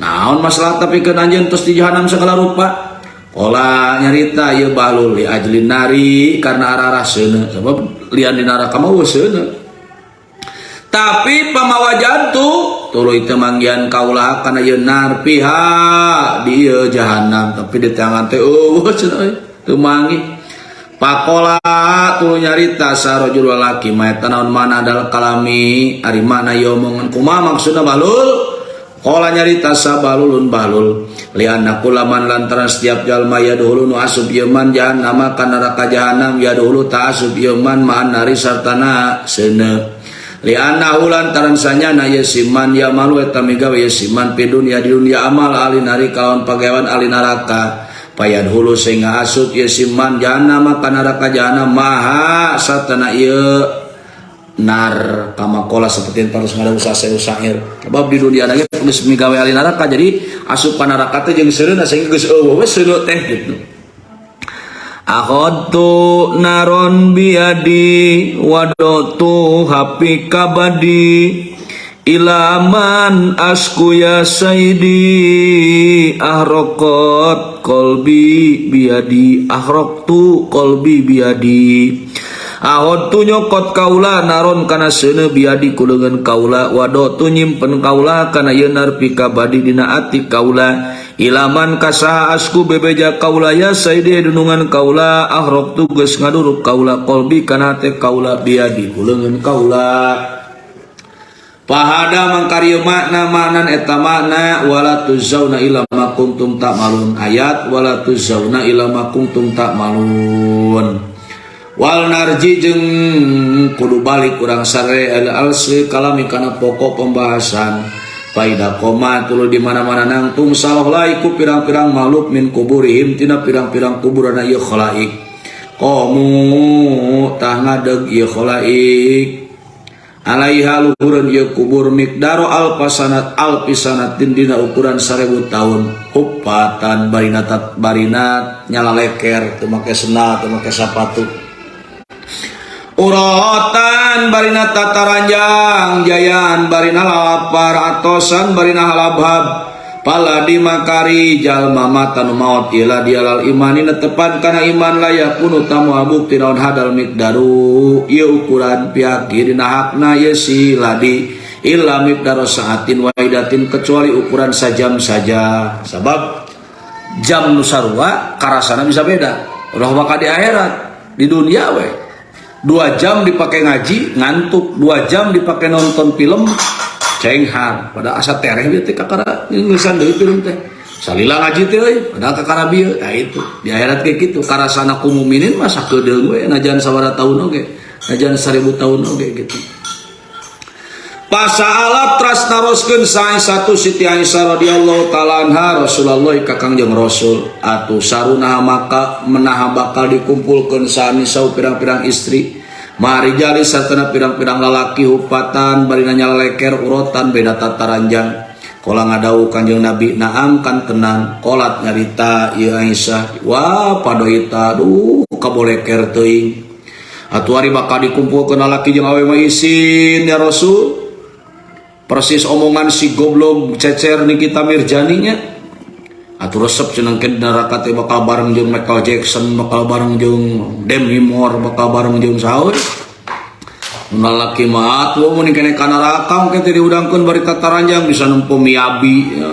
naon maslahat tapi keun anjeun tos di jahannam segala rupa. Ola nyarita ieu bahlul, li ajlin nari karena arah-arah seuneu, sebab lian di neraka mah eueuh seuneu. Tapi pamawajantu tuluy teu manggihan kaula kana ieu nar piha di ieu jahanam, tapi di tangan teh eueuh cenah euy teu manggih. Pakola tuluy nyarita sarojul lalaki, ma eta naon mana dal kalami ari mana ieu omongan, kumaha maksudna bahlul? Qala nyarita sabalulun bahlul, lianna kulaman lantaran setiap jalma yadhulu nu asup ieu man jahannama kana neraka jahannam yadhulu ta asup ieu man ma'an nari sartana seuneu lianna lantaran sanyana ye siman ya malu eta migawe ye siman pi dunya di dunya amal ahli nari kalawan pagawean ahli neraka payadhulu sehingga asup ye siman jahannama kana neraka jahannam maha sartana ieu nar. Kama qala seperti yang harus ngada usaha syair sebab di dunia lagi geus migawe ahli neraka, jadi asup ka neraka teh jeung seureuna sehingga geus eueuh we seuneu teh gitu. Akhadtu naron biadi wadotu hapi kabadi ilaman asku ya sayyidi ahraqat qalbi biadi ahraqtu qalbi biadi. Ahadtu nyokot kaula naron kana seuneu biadi kuleungeun kaula wadotu nyimpen kaula kana ieu nar pikabadi dina ati kaula ilaman kasaha asku bebeja kaula ya sayyidi dunungan kaula ahraqtu geus ngaduruk kaula qalbi kana hate kaula biadi kuleungeun kaula. Pahada mangkarieu makna maknan eta makna wala tujzauna illa ma kuntum ta'malun, ayat wala tujzauna illa ma kuntum ta'malun. Wal narji jeung kudu balik urang sare al asli kalami kana pokok pembahasan. Faida koma tuluy di mana-mana nangtung salah laiku pirang-pirang makhluk min kuburihim tina pirang-pirang kuburana ieu khalaik qamu tah ngadeg ieu khalaik alaiha luhureun ieu kubur miqdaru alfasanat alfisanatin dina ukuran 1000 tahun hupatan barina tat barina nyala leker teu make sendal teu make sapatu urotan barina tataranjang jayaan barina lapar atosan barina halabhab pala dimakari jalma mata nu maot ila dialal imani netepan kana iman layakunu tamu bukti naon hadal miqdaru ieu ukuran pihak dina hakna ye si ladi. Illa miqdar saatin wahidatin kecuali ukuran sajam saja. Sabab jam nu sarua karasana bisa beda. Ulah bakal di akhirat, di dunia we. 2 jam dipakai ngaji ngantuk, 2 jam dipakai nonton film cenghar. Pada asa tereh ieu teh kakara ngeusan deui film teh. Salila ngaji teh euy, padahal kakara bieu. Nah itu di akhirat kayak gitu. Karasana ku mukminin mah sakedeung we najan sabaraha tahun oge, najan 1000 tahun oge gitu. Pasaalat tras naroskeun satu Siti Aisyah radhiyallahu taala anha Rasulullah ka Kangjeng Rasul atuh saruna maka menaha bakal dikumpulkeun sanisau pirang-pirang istri marijali sartana pirang-pirang lalaki hupatan bari nyaleker urotan beda tataranjang kola ngadau Kangjeng Nabi naam kan tenang kolat nyarita ieu Aisyah wah padoita duh kaboleker teuing atuh ari bakal dikumpulkeun lalaki jeung awewe mah isin ya Rasul. Persis omongan si goblok cecer Nikita Mirjaninya. Atuh resep cenah ke neraka teh bakal bareng jeung Michael Jackson, bakal bareng jeung Demi Moore, bakal bareng jeung saha we. Mun lalaki mah atuh mun kene ka neraka engke teh diudangkeun bari tataranjang bisa nempo miyabi ya.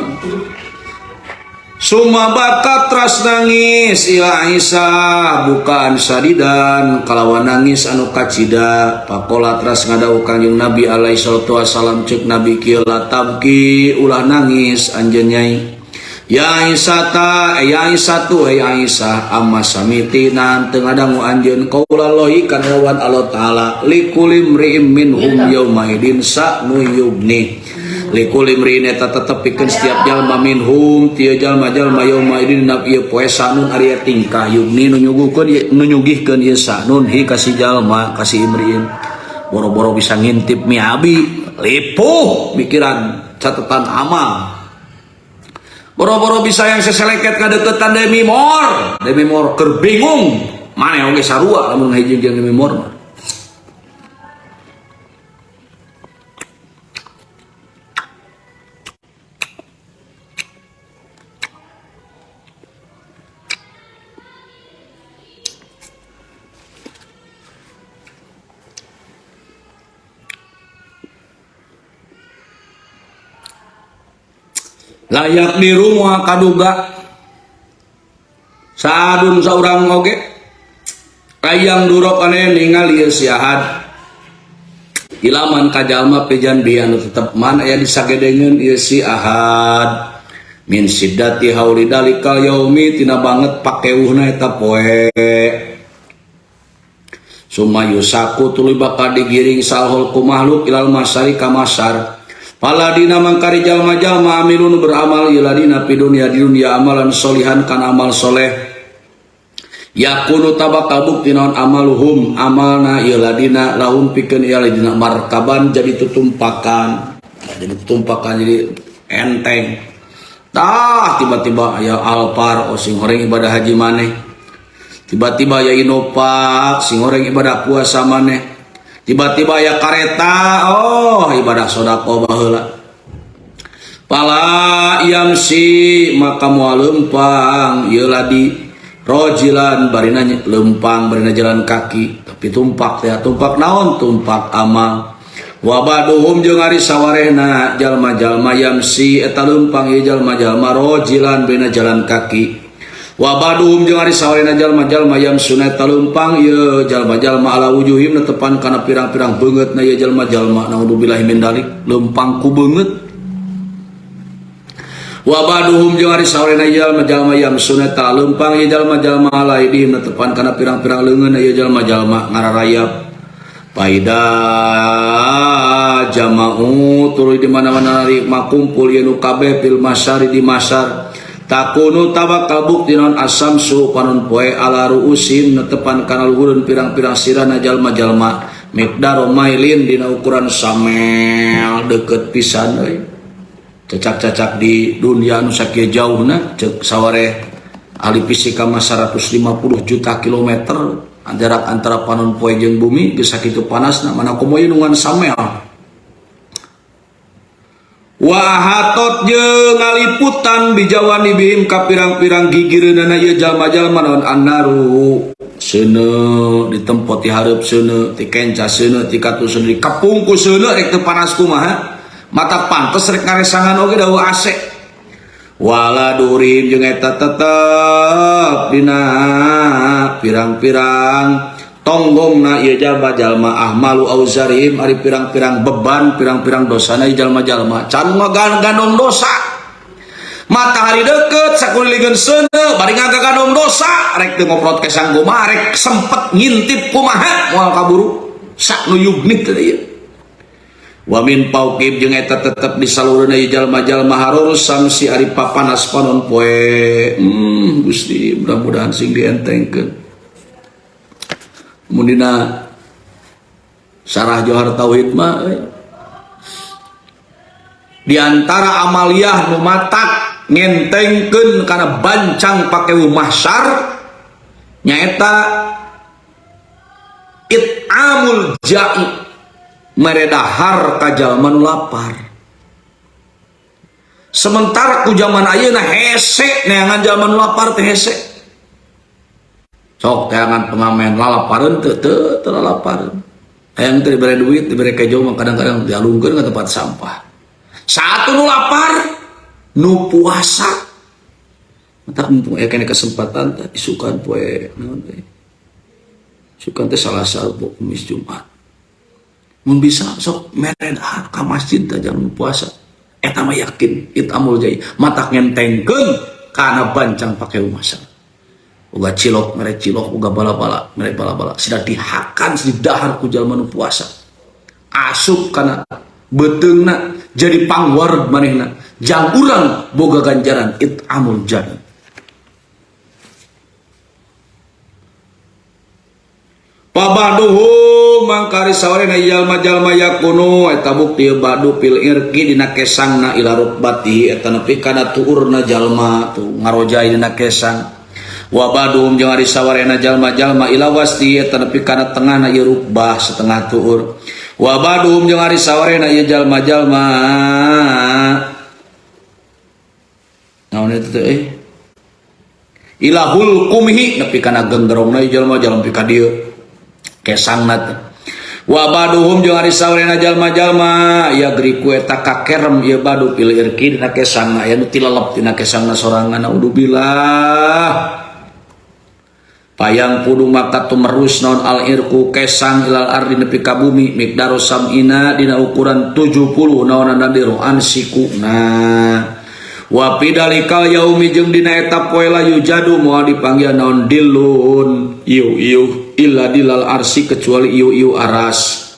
Suma bakat tras nangis ila Aisyah bukan sadidan kalawan nangis anu kacida pakola tras ngadau Kangjeng Nabi alaihi salatu wasalam ceuk Nabi kieu la tabki ulah nangis anjeun nyai ya Aisyah ta ya Aisyah tu ya Aisyah amma samiti nan teu ngadangu anjeun qaulallahi kana lawan Allah taala likulli imri'in minhum yauma idin sa'nu yubni likul imri'in eta tetep pikeun setiap jalma minhum tieu jalma-jalma yauma idin dina ieu poe sanun ari tingkah yubni nu nyuguhkeun nu nyugihkeun ieu sanun hi ka si jalma ka si imri'in boro-boro bisa ngintip miabi lipuh mikiran catatan amal boro-boro bisa yang seseleket kadeukeutan Demi Moore Demi Moore keur bingung maneh oge sarua lamun ngahiji jeung Demi Moore mah. Layak di rumah kaduga saadun saurang oge ayang durok ane ningali ieu siahad ilaman kajalma pijan bian tetep man aya disagedengeun ieu si ahad min siddati hauli dalikal yaumi tina banget pakeuhna eta poe sumayusaku tuluy bakal digiring salhul ku makhluk ilal masari ka masar paladina mangkari jalma-jalma amilun beramal iladina fi dunya di dunya amalan solihan kan amal soleh yakunu tabakal bukti naon amaluhum amalna iladina lahum pikeun iladina markaban jadi tutumpakan jadi enteng tah tiba-tiba aya Alphard oh sing horeng ibadah haji maneh tiba-tiba aya Inopak sing horeng ibadah puasa maneh tiba-tiba ya kareta oh ibadah sodako baheula pala yamsi maka moal lempang ieu ladi rojilan barina lempang barina jalan kaki tapi tumpak teh tumpak naon tumpak amal wabaduhum jeung ari sawarehna jalma-jalma yamsi eta lempang ieu jalma-jalma rojilan barina jalan kaki wabaduhum jeung ari sawarehna jalma-jalma yamsuna eta lempang ieu jalma-jalma ala wujuhim netepan kana pirang-pirang beungeutna ieu jalma-jalma naudzubillahi min dalik lempang ku beungeut wabaduhum jeung ari sawarehna jalma-jalma yamsuna eta lempang ieu jalma-jalma ala aidihim netepan kana pirang-pirang leungeunna ieu jalma-jalma ngararayap paida jama'u tuluy di mana-mana ari makumpul ieu nu kabeh fil masyari di masar takunu tabakal bukti naon asamsu panon poe ala ruusin netepan kana luhureun pirang-pirang sirana jalma-jalma miqdaru mailin dina ukuran samel deukeut pisan euy cacak-cacak di dunia nu sakieu jauhna ceuk sawareh ahli fisika mah 150 juta kilometer jarak antara panon poe jeung bumi geus sakitu panasna mana komo ieu nungan samel wa hatot jeung ngaliputan bijawani bihim ka pirang-pirang gigireunana ieu jalma-jalma naon annaru seuneu ditempot ti hareup seuneu ti kenca seuneu ti katu seuneu dikepung ku seuneu rek teu panas kumaha Mata pantes rek ngaresangan oge da AC. Wala durim jeung eta tetep dina pirang-pirang tonggongna ieu jalma-jalma ahmalu auzarihim ari pirang-pirang beban pirang-pirang dosana ieu jalma-jalma can ngagandong dosa. Matahari deket sakulilingan seuneu bari ngagandong dosa rek teu ngoprot kesang kumaha rek sempet ngintip kumaha moal kaburu sak nu yugnit teh ieu. Wa min fauqihim jeung eta tetep di salureuna ieu jalma-jalma harurus samsi ari papanas panon poe. Gusti mudah-mudahan sing dientengkeun. Mun dina Sarah Johar Tauhid mah di antara amaliyah nu matak ngentengkeun kana bancang pakeu mahsyar nyaeta it'amul ja'i mere dahar ka jalma nu lapar. Sementara ku zaman ayeuna hese neangan jalma nu lapar teh hese. Sok teangan pengamen lalapareun teu teu teu lalapareun. Hayang teh dibere duit dibere kejo mah kadang-kadang dialungkeun ka tempat sampah. Satu nu lapar nu puasa. Mata mumpung aya kene kesempatan teh isukan poe naon teh. Isukan teh Salasa, Rebo, Kamis, Jumat. Mun bisa sok mere dahar ka masjid teh jam puasa. Eta mah yakin itamul jai matak ngentengkeun kana bancang pake umasa. Uga cilok mere cilok, uga bala-bala mere bala-bala. Sida dihakan didahar ku jalma nu puasa. Asup kana beuteungna jadi pangwareg manehna. Jang urang boga ganjaran itamul jai. Pabaduhu mangkari sawarena jalma-jalma yakunu eta bukti badu pil irki dina kesangna ila rukbatihi eta nepi kana tuurna jalma tu ngarojai dina kesang. Wa baduhum jeung ari sawarena jalma-jalma ila wasti eta nepi kana tengahna ieu rukbah setengah tuur. Wa baduhum jeung ari sawarena ieu jalma-jalma naon eta teh ilahul kumhi nepi kana genggerongna ieu jalma-jalma nepi ka dieu kesangna teh. Wa baduhum jeung ari sawarena jalma-jalma ya griku eta kakerem ieu badu pil irki dina kesangna aya nu tilelep dina kesangna sorangan naudzubillah. Payang kudu maka tumerus naon al irku kesang ilal ardi nepi ka bumi miqdaru sam'ina dina ukuran 70 naonana diroan sikuna. Wa pidalikal yaumi jeung dina eta poe la yujadu moal dipanggil naon dilun ieu-ieu illa dilal arsi kecuali ieu-ieu aras.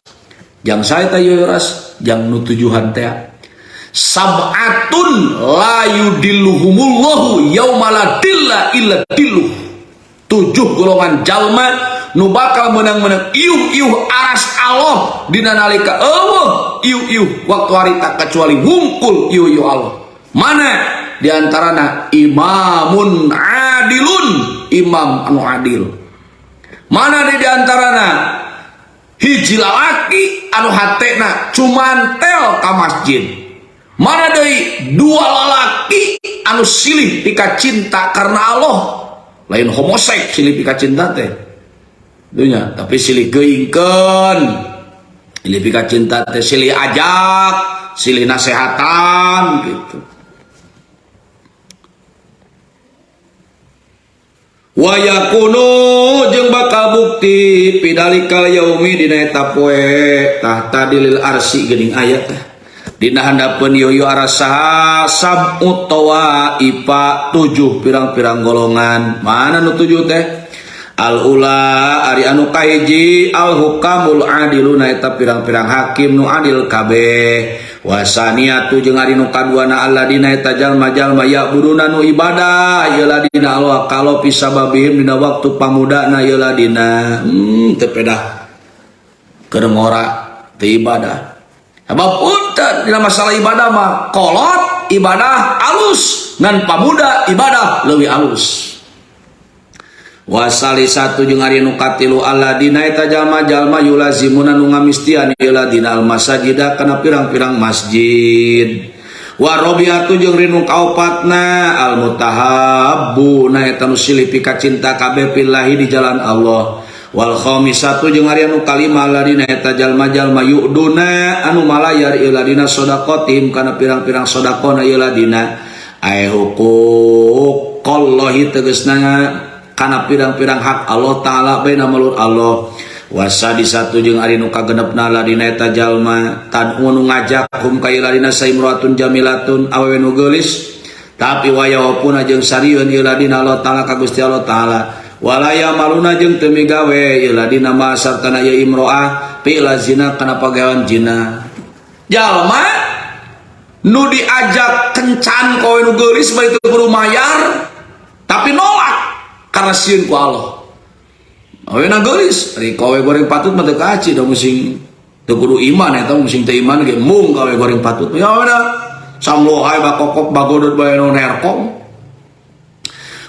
Jang sae ta ieu aras jang nu tujuhan teh. Sab'atun la yudilluhumullahu yauma la dilla illa dilluh. 7 golongan jalma nu bakal menang-menang iuh-iuh aras Allah dina nalika eueuh iuh-iuh waktu harita kecuali wungkul iuh-iuh Allah. Mana di antarana imamun adilun, imam anu adil. Mana di antarana hiji lalaki anu hatena cumantel ka masjid. Mana deui dua lalaki anu silih pika cinta karena Allah. Lain homoseks silih pika cinta teh. Dunya, tapi silih geuingkeun. Silih pika cinta teh silih ajak, silih nasehatan gitu. Wa yakunu jeung bakal bukti pidalikal yaumi dina eta poe tahta dilil arsi geuning aya teh. Dina handapeun ieu arasaha sab'u tawaifa 7 pirang-pirang golongan. Mana nu 7 teh? Al ula ari anu kahiji al hukamul adiluna eta pirang-pirang hakim nu adil kabeh. Wasaniatu jeung ari nu kaduana alladina eta jalma-jalma ya'buduna nu ibadah ieu ladina Allah kalau pisababihim dina waktu pamudana ieu ladina. Teu pedah keur ngora teu ibadah. Sebab punten dina masalah ibadah mah kolot ibadah alus ngan pamuda ibadah leuwih alus. Wasali satu jeung ari nu katilu alladina eta jalma-jalma yulazimuna nu ngamistian ieu ladina al masajida kana pirang-pirang masjid. Wa rabiatu jeung rinu kaopatna al mutahabbuna eta nu silih pika cinta kabeh fillahi di jalan Allah. Wal khamisatu jeung ari anu kalima ladina eta jalma-jalma yu'duna anu malayar ieu ladina sedaqatihim kana pirang-pirang sedekahna ieu ladina ay huquqallahi tegasna kana pirang-pirang hak Allah Ta'ala baina malur Allah. Wasadisatu jeung ari nu kagenepna ladina eta jalma tad'u nu ngajak hum ka ieu ladina saimratun jamilatun awewe nu geulis tapi wayahupuna jeung sarieun ieu ladina Allah Ta'ala ka Gusti Allah Ta'ala walaya maluna jeung teu migawe ieu ladina ma sartana ieu imro'ah fi'la zina kana pagawean zina. Jalma nu diajak kencan kowe nu geulis bari teu kudu mayar tapi nolak karena sieun ku Allah. Awena geulis, ari kowe goreng patut mah teu kaci da musing teu kudu iman eta musing teu iman ge mung kowe goreng patut. Ya awena samlohay bakokok bagodot bae nu nerkom.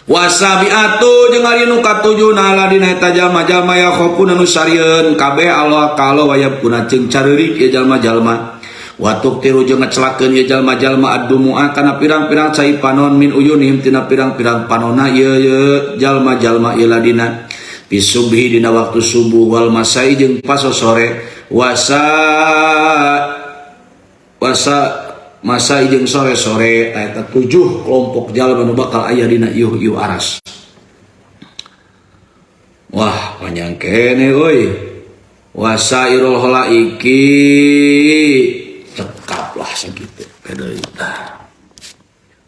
Wasabiatu jeung ari nu katujuna ladina eta jalma-jalma ya khofuna nu sarieun kabeh Allah ka Allah wayabkuna jeung careurik ieu jalma-jalma. Watuk tiru jeung ngecelakeun ieu jalma-jalma addumua kana pirang-pirang cai panon min uyunihim tina pirang-pirang panonna ieu jalma-jalma ieu ladina. Bisubhi dina waktu subuh wal masai jeung pasosore wasa wasa masai jeung sore-sore eta 7 kelompok jalma nu bakal aya dina iuh-iuh aras. Wah, panjang kene euy. Wasairul khalaiki cekap lah segitu. Deui tah.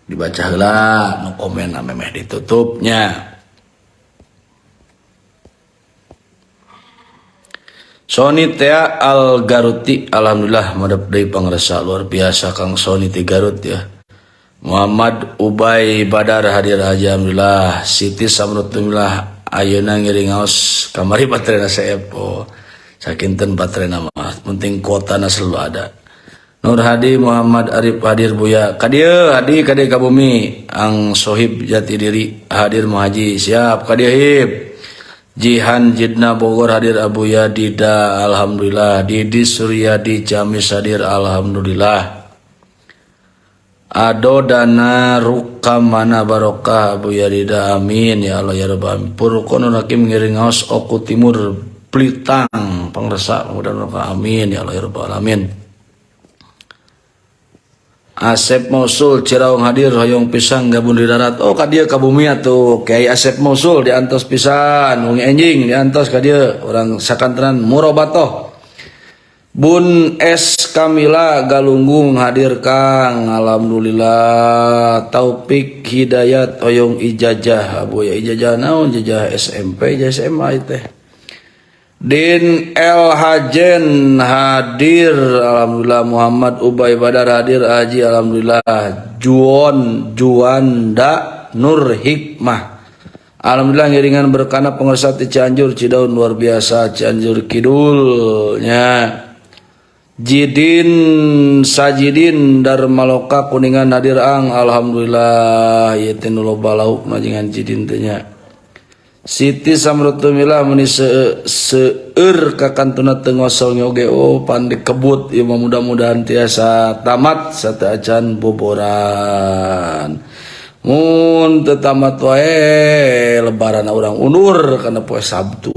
Dibaca heula nu komen memeh ditutupnya. Sony Tea Al Garuti, alhamdulillah madep deui pangresa luar biasa Kang Sony ti Garut ya. Muhammad Ubay Badar hadir aja alhamdulillah. Siti Samrutullah ayeuna ngiring ngaos kamari baterena seep. Oh, sakinten baterena mah penting kuotana selalu ada. Nur Hadi Muhammad Arif hadir Buya. Kadieu Hadi kadieu ka bumi Ang Sohib jati diri hadir Muhaji siap kadieu hib. Jihan Jidna Bogor hadir Abu Yadida alhamdulillah. Didi Suryadi Ciamis hadir alhamdulillah. Ado Dana Rukamana Barokah Abu Yadida amin ya Allah ya Rabbal alamin. Purkono Hakim ngiring ngaos Oku Timur Plitang pangresa mudah-mudahan amin ya Allah ya Rabbal alamin. Asep Mosul Ciraung hadir hoyong pisang gabung di darat. Oh ka dieu ka bumi atuh. Kiai Asep Mosul diantos pisan wengi enjing diantos ka dieu urang sakantenan murobatoh. Bun S Kamila Galunggung hadir Kang alhamdulillah. Taufik Hidayat hoyong ijazah Abu ya ijazah naon ijazah SMP ijazah SMA teh. Din El Hajen hadir alhamdulillah. Muhammad Ubay Badar hadir Haji alhamdulillah. Juon Juanda Nur Hikmah alhamdulillah ngiringan berkana pengersa di Cianjur Cidaun luar biasa Cianjur Kidulnya. Jidin Sajidin Darmaloka Kuningan hadir ang alhamdulillah ieu teh nu loba lauk majengan Jidin teh nya. Siti Samrutumilah meni seueur ka kantuna teu ngosong oge oh pan dikebut ieu mah mudah-mudahan tiasa tamat sateuacan boboran. Mun teu tamat wae lebaran urang undur kana poe Sabtu.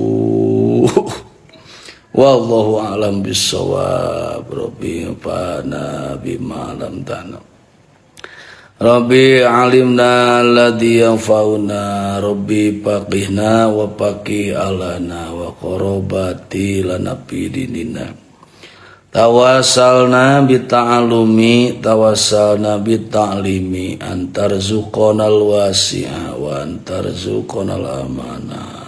Wallahu a'lam bissawab. Rabbi fana bima lam ta'lam. Rabbi alimna alladhi yanfa'una Rabbi faqihna wa faqih alana wa qarabati lana fi dinina. Tawassalna bi ta'alumi tawassalna bi ta'limi antarzuqonal wasi'a wa antarzuqonal amana.